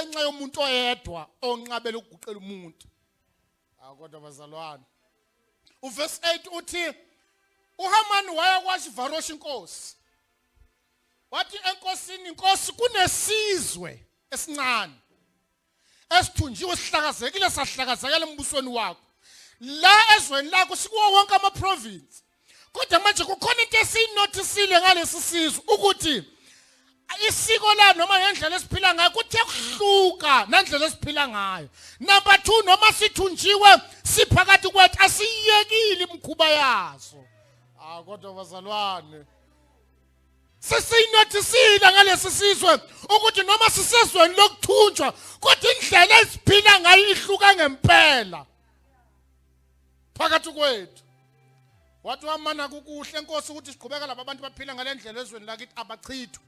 Ngenxa yomuntu oyedwa onqabela ukuguqela umuntu. Awu kodwa bazalwane. Uverse 8 uthi uHamani waya kwaShivaroshi inkosi. Wathi enkosini, inkosi, kunesizwe esincane esithunjiwe, sihlakazekile, sahlakazekela embusweni wakho, la ezweni lakho, sikuwo wonke ama-province. Kodwa manje kukhona into esiyinothisile ngalesi sizwe, ukuthi isiko la noma ngendlela esiphila ngayo kuthe kuhluka nendlela esiphila ngayo. Number 2, noma sithunjiwe siphakathi kwethu, asiyekile imikhuba yazo. Ah, kodwa bazalwane, sesiyinothisile ngalesi sizwe ukuthi noma sisezweni lokuthunjwa, kodwa indlela esiphila ngayo ihluka ngempela phakathi kwethu. Wathi wamana, kukuhle enkosi ukuthi siqhubeka laba bantu baphila ngale ndlela ezweni lakithi, abachithwe,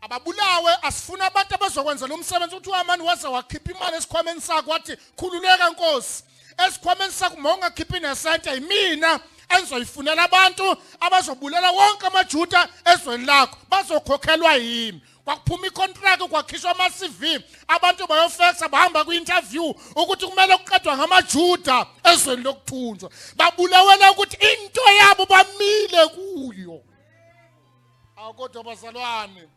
ababulawe, asifuna abantu abazokwenza lo msebenzi. Uthi uHamani waze wakhipha imali esikhwameni sakhe, wathi, "Khululeka nkosi, esikhwameni sakho uma ungakhiphi nesente, yimina engizoyifunela abantu abazobulela wonke amaJuda ezweni lakho, bazokhokhelwa yimi." Kwakuphuma icontract, kwakhishwa ama-CV, abantu bayofexa, bahamba kwi-interview ukuthi kumele kuqedwa ngamaJuda ezweni lokuthunjwa. Babulawela ukuthi into yabo bamile kuyo. Awu kodwa bazalwane,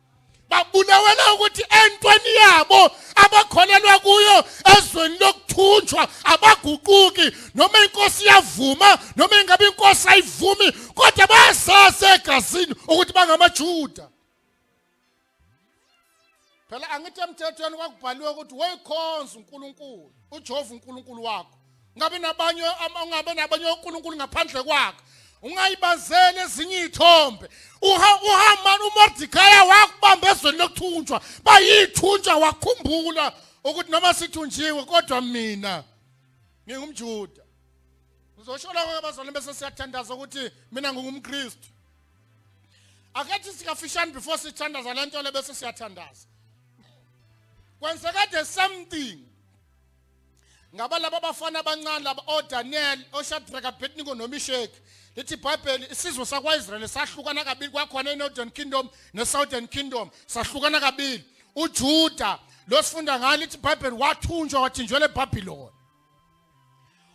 babulawela ukuthi entweni yabo abakholelwa kuyo ezweni lokuthunjwa abaguquki, noma inkosi iyavuma noma ingabe inkosi ayivumi, kodwa bayasazi egazini ukuthi bangamaJuda. Phela angithi emthethweni kwakubhaliwe ukuthi woyikhonza uNkulunkulu uJehova uNkulunkulu wakho, ungabe nabanye, ungabe nabanye onkulunkulu ngaphandle kwakhe, ungayibazeli ezinye iy'thombe. UHamani, uMordikaya wakubamba ezweni lokuthunjwa, bayithunjwa, wakhumbula ukuthi noma sithunjiwe kodwa mina ngingumJuda. Ngizosho lokho abazalwane bese siyathandaza, ukuthi mina ngingumKristu. Akethi sikafishane before sithandaza le nto le, bese siyathandaza. Kwenzeka the same thing ngaba laba bafana abancane laba, oDaniel, oShadrach, Abednego noMishek. Lithi iBhayibheli isizwe sakwaIsrael sahlukana kabili, kwakhona iNorthern Kingdom neSouthern Kingdom, sahlukana kabili. UJuda lo sifunda ngayo, lithi iBhayibheli wathunjwa, wathinjwela eBabylon.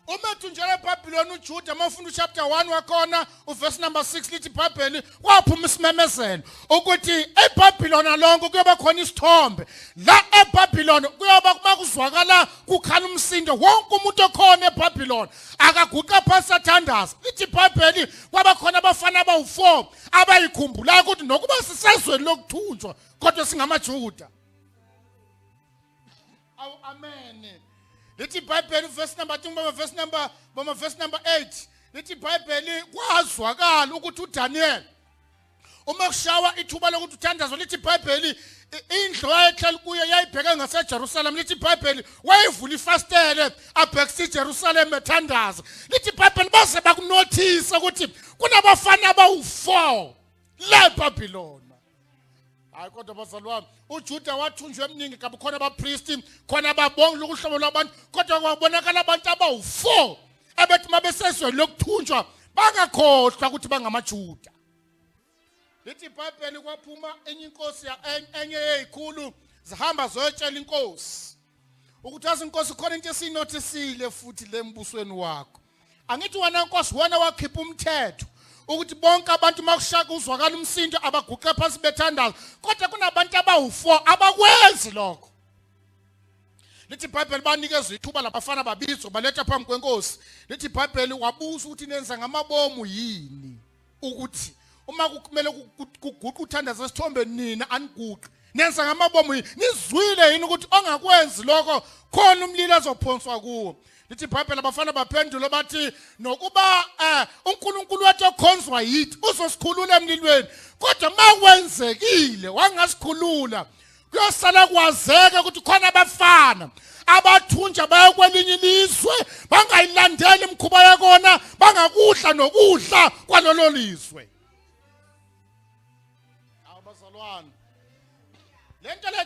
Uma ethunjelwe eBhabhiloni uJuda, uma ufunda uchapter 1 wakhona, uverse number 6, lithi iBhayibheli kwaphuma isimemezelo ukuthi eBhabhiloni lonke kuyoba khona isithombe. La eBhabhiloni kuyoba kuma kuzwakala kukhala umsindo, wonke umuntu okhona eBhabhiloni akaguqa phansi athandaza. Lithi iBhayibheli kwaba khona abafana abawu4 abayikhumbulayo ukuthi nokuba sisezweni lokuthunjwa kodwa singamaJuda. Awu amen. Lithi iBhayibheli verse number 2, bama verse number, bama verse number 8, lithi iBhayibheli kwazwakala ukuthi uDaniel uma kushawa ithuba lokuthi uthandazwe, lithi iBhayibheli indlu ayehleli kuyo yayibheke ngaseJerusalem. Lithi iBhayibheli wayevula ifastele abhekisa iJerusalem ethandaza. Lithi iBhayibheli baze bakunothisa ukuthi kunabafana abawu4 la eBabylon. Hayi kodwa bazalwane, uJuda wathunjwa eminingi kabi, khona abapristi, khona ababongi lokuhlobo lwabantu, kodwa kwabonakala abantu abawu-4 abethi uma besezweni lokuthunjwa bangakhohlwa ukuthi bangamaJuda. Lithi iBhayibheli kwaphuma enye inkosi, enye yeyikhulu, zihamba zoyotshela inkosi ukuthi azi inkosi, khona into esiyinothisile futhi le mbusweni wakho. Angithi wena nkosi, wena wakhipha umthetho ukuthi bonke abantu makushaka uzwakala umsindo abaguqe phansi bethandaza, kodwa kunabantu abawu-4 abakwenzi lokho. Lithi iBhayibheli banikezwa ithuba labafana, babizwa, baletha phambi kwenkosi. Lithi iBhayibheli wabuza ukuthi nenza ngamabomu yini ukuthi uma kumele kuguqe uthandaza esithombeni nina aniguqi? Nenza ngamabomu yini? Nizwile yini ukuthi ongakwenzi lokho khona umlilo azophonswa kuwo? Lithi iBhayibheli abafana baphendula bathi, nokuba uNkulunkulu wethu okhonzwa yithi uzosikhulula emlilweni, kodwa makwenzekile wangasikhulula, kuyosala kwazeka ukuthi khona abafana abathunja baya kwelinye ilizwe bangayilandeli imikhuba yakona, bangakudla nokudla kwalolo lizwe. Abazalwane, le nto le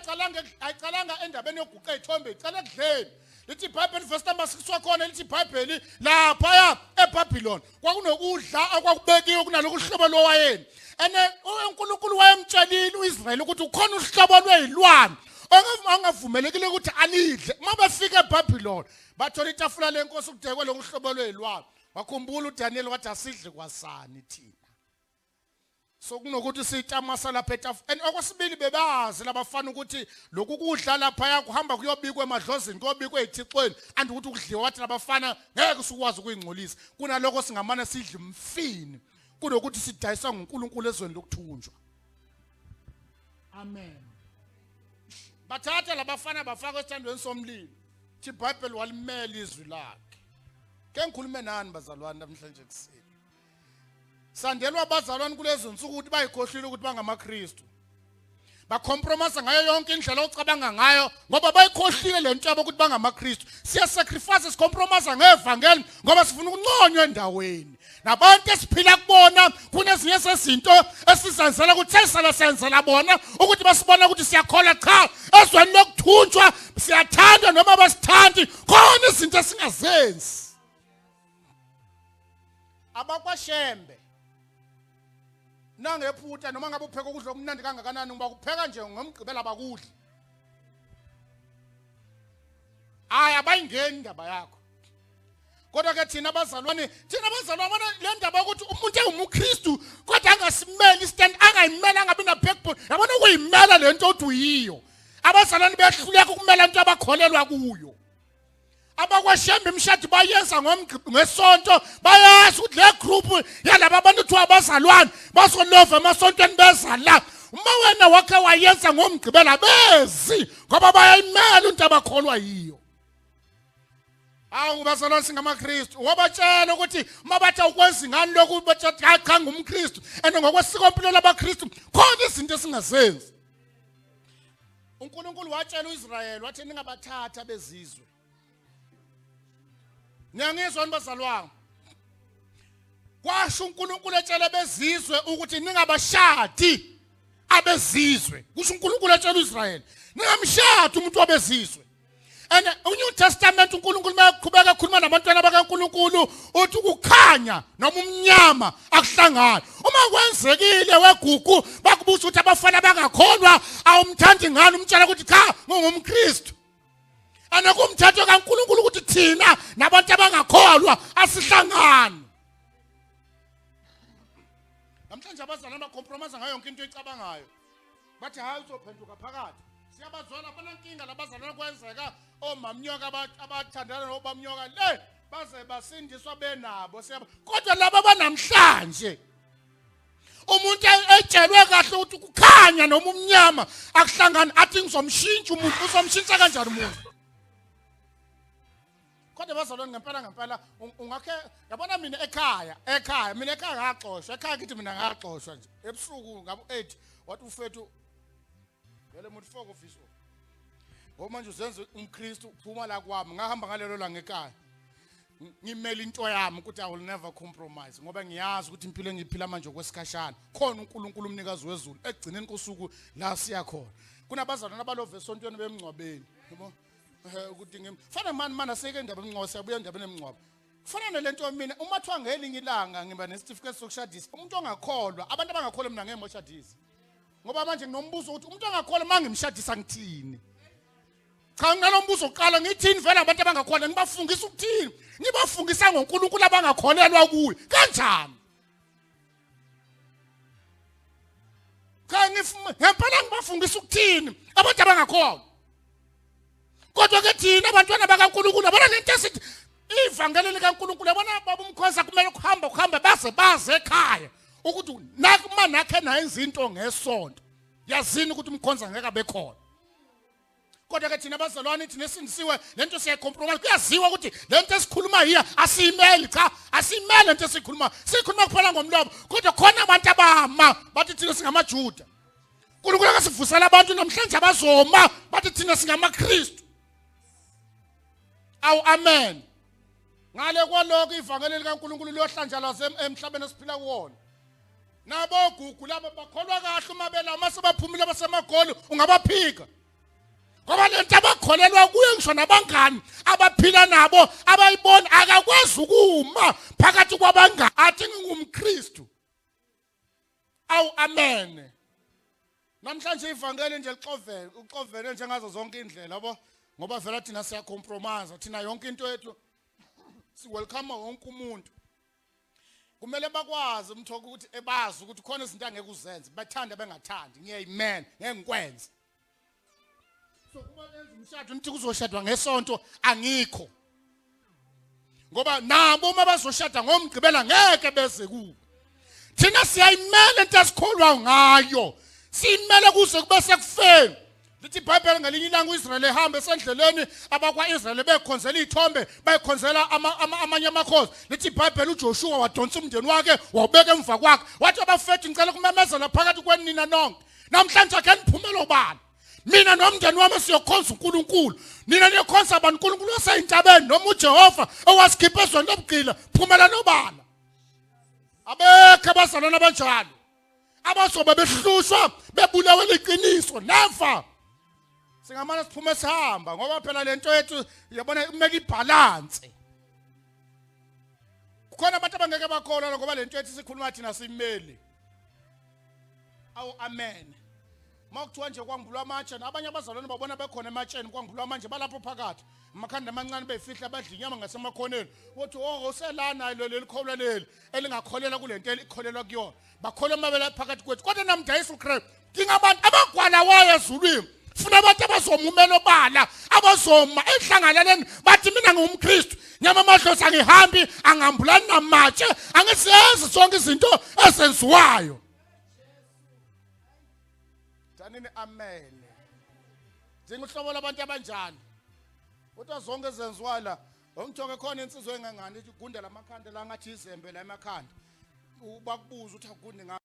ayicalanga endabeni yokuguqa iy'thombe, icala ekudleni. Lithi iBhayibheli verse number 6 wakhona, lithi iBhayibheli laphaya eBabylon kwakunokudla okwakubekiwe kunaloku hlobo lowayeni, ene uNkulunkulu wayemtshelile uIsrael ukuthi ukhona uhlobo lwezilwane. Ongavumelekile ukuthi alidle. Uma befika eBabylon bathola itafula lenkosi kudekwe lokuhlobo lwelwane. Wakhumbula uDaniel wathi asidle kwasani thina. So kunokuthi siyitamasa lapha etafuleni. And okwesibili bebazi labafana ukuthi lokhu kudla lapha kuhamba kuyobikwa emadlozini kuyobikwa ezithixweni and ukuthi ukudliwa wathi labafana ngeke sikwazi ukuyingcolisa. Kunaloko singamane sidle umfini kunokuthi sidayiswa nguNkulunkulu ezweni lokuthunjwa. Amen. Bathatha labafana bafaka esithandweni somlilo. Thi iBhayibheli walimela izwi lakhe. Ke ngikhulume nani bazalwane namhlanje kuseni. Sandelwa abazalwane kulezi nsuku ukuthi bayikhohlile ukuthi bangamaKristu. Bacompromise ngayo yonke indlela ocabanga ngayo ngoba bayikhohlile le nto yabo ukuthi bangamaKristu. Siya sacrifice sicompromise ngevangeli ngoba sifuna ukunconywa endaweni. Nabantu esiphila kubona kunezinye sezinto esizenzela ukuthi sesala senzela bona ukuthi basibona ukuthi siyakholwa cha ezweni lokuthunjwa siyathandwa noma basithandi khona izinto esingazenzi. Abakwashembe nangephutha noma ngabe upheka ukudla okumnandi kangakanani ngoba kupheka nje ngomgqibelo abakudli hayi abayingeni indaba yakho kodwa ke thina abazalwane thina abazalwane bona le ndaba yokuthi umuntu engumKristu kodwa angasimeli stand angayimela angabi na backbone yabona ukuyimela le nto othi uyiyo abazalwane behluleka ukumela into abakholelwa kuyo Abakwashembe imishado bayenza ngesonto bayazi ukuthi le group yalaba bantu kuthiwa abazalwane bazolova emasontweni beza la uma wena wakhe wayenza ngomgqibelo abezi ngoba bayayimela into abakholwa yiyo Awu bazalwane singamaKristu wabatshela ukuthi uma bathi awukwenzi ngani lokhu bathi cha cha ngumKristu and ngokwesikompilo labaKristu khona izinto esingazenzi uNkulunkulu watshela uIsrayeli wathi ningabathatha bezizwe Niyangizwa nibazalwane Kwasho uNkulunkulu etshela bezizwe ukuthi ningabashadi abezizwe kusho uNkulunkulu etshela uIsrayeli ningamshadi umuntu wabezizwe And uNew Testament uNkulunkulu mayeqhubeka ekhuluma nabantwana bakaNkulunkulu uthi ukukhanya noma umnyama akuhlangani. Uma kwenzekile wegugu bakubuza ukuthi abafana bangakholwa awumthandi ngani umtshela ukuthi cha ngingumKristu. Anakumthetho kaNkulunkulu ukuthi thina nabantu abangakholwa asihlangani. Namhlanje abazalwane bacompromise ngayo yonke into oyicabangayo. Bathi hayi uzophenduka phakathi. Siyabazwana abanankinga labazalwane kwenzeka omamnyoka abathandana nobamnyoka le baze basindiswa benabo siyaba kodwa laba banamhlanje umuntu etshelwe kahle ukuthi kukhanya noma umnyama akuhlangani athi ngizomshintsha umuntu uzomshintsha kanjani umuntu kodwa bazalwane ngempela ngempela ungakhe yabona mina ekhaya ekhaya mina ekhaya ngaxoshwa ekhaya kithi mina ngaxoshwa nje ebusuku ngabo 8 wathi ufethu vele umuntu foko fiso ngoba manje uzenza umKristu uphuma la kwami ngahamba ngalelo langa ekhaya ngimele into yami ukuthi I will never compromise ngoba ngiyazi ukuthi impilo engiyiphila manje okwesikhashana khona uNkulunkulu umnikazi wezulu ekugcineni kosuku la siya khona kunabazalwane abalove esontweni bemngcwabeni yabo ukuthi ngim fana mani mani aseke indaba emngcwabo siyabuya endabeni emngcwabo kufana nalento mina uma kuthiwa ngelinye ilanga ngiba nesitifiketi sokushadisa umuntu ongakholwa abantu abangakholwa mina ngeke ngimoshadise ngoba manje nginombuzo ukuthi umuntu ongakholwa uma ngimshadisa ngithini cha nginalombuzo oqala ngithini vele abantu abangakholwa ngibafungisa ukuthini ngibafungisa ngoNkulunkulu abangakholelwa kuye kanjani cha ngempela ngibafungisa ukuthini abantu abangakholwa kodwa ke thina abantwana bakaNkulunkulu yabona lento esithi ivangeli likaNkulunkulu yabona baba umkhoza kumele kuhamba kuhamba baze baze ekhaya ukuthi nakuma nakhe nayenza into ngesonto yazini ukuthi umkhonza ngeke abe khona kodwa ke thina abazalwane thina esindisiwe lento siyayicompromise kuyaziwa ukuthi lento esikhuluma yiya asiyimeli cha asiyimeli lento esikhuluma sikhuluma kuphela ngomlomo kodwa khona abantu abama bathi thina singamajuda uNkulunkulu akasivusela abantu namhlanje abazoma bathi thina singamaKristu awu amen ngale kwalokho ivangeli likaNkulunkulu liyohlanjalazwa emhlabeni esiphila kuwona nabo gugu laba bakholwa kahle uma bela uma sebaphumile basemagoli ungabaphika ngoba lento abakholelwa kuyo ngisho nabangani abaphila nabo abayibona akakwazi ukuma phakathi kwabangani athi ngingumKristu awu amen. Namhlanje ivangeli nje lixovele, uxovele njengazo zonke indlela yabo, ngoba vela thina siyacompromise, thina yonke into yethu si welcome wonke umuntu. Kumele bakwazi umthoko ukuthi ebazi ukuthi khona izinto angeke uzenze, bathanda bengathandi, ngiyayimela, ngeke ngikwenze. So kuba enza umshado nithi kuzoshadwa ngesonto angikho. Ngoba nabo uma bazoshada ngomgqibela ngeke beze kuwe. Thina siyayimela into esikholwa ngayo. Siyimele kuze kube sekufeni. Lithi iBhayibheli ngelinye ilanga uIsrael ehamba esendleleni abakwaIsrael bekhonzela izithombe bayikhonzela amanye amakhosi. Lithi iBhayibheli uJoshua wadonsa umndeni wakhe wawubeka emva kwakhe. Wathi abafethu ngicela ukumemezela phakathi kwenina nonke. Namhlanje ake niphumele obala. Mina nomndeni wami siyokhonza uNkulunkulu. Nina niyokhonza abantu uNkulunkulu waseyintabeni noma uJehova owasikhipha ezweni lobugqila. Phumela nobala. Abekho abazalwane abanjalo. Abazobe behlushwa bebulawe liqiniso never. Singamane siphume sihamba ngoba phela lento yethu yabona kumele ibalance. Kukhona abantu abangeke bakholwa ngoba lento yethu sikhuluma thina simeli. Awu amen. Makuthiwa nje kwangibulwa amatshe nabanye abazalwane babona bekhona ematsheni kwangibulwa manje balapho phakathi amakhanda amancane beyifihla badla inyama ngasemakhoneni wothi oh uselana lo leli kholwa leli elingakholelwa kulento elikholelwa kuyona bakholwa amabele phakathi kwethu kodwa namdayisa uKristu dinga abantu abagwala wayo ezulwini funa abantu abazomumela obala abazoma enhlanganeleni bathi mina ngingumKristu nyama amadlozi angihambi angihambulani namatshe angizenzi zonke izinto ezenziwayo. Thanini amen. Njengohlobo labantu abanjani? Kodwa zonke ezenziwa la, ngithoke khona insizwa engangani ithi gunda lamakhanda la ngathi izembe la emakhanda. Ubakubuza ukuthi agundi ngani.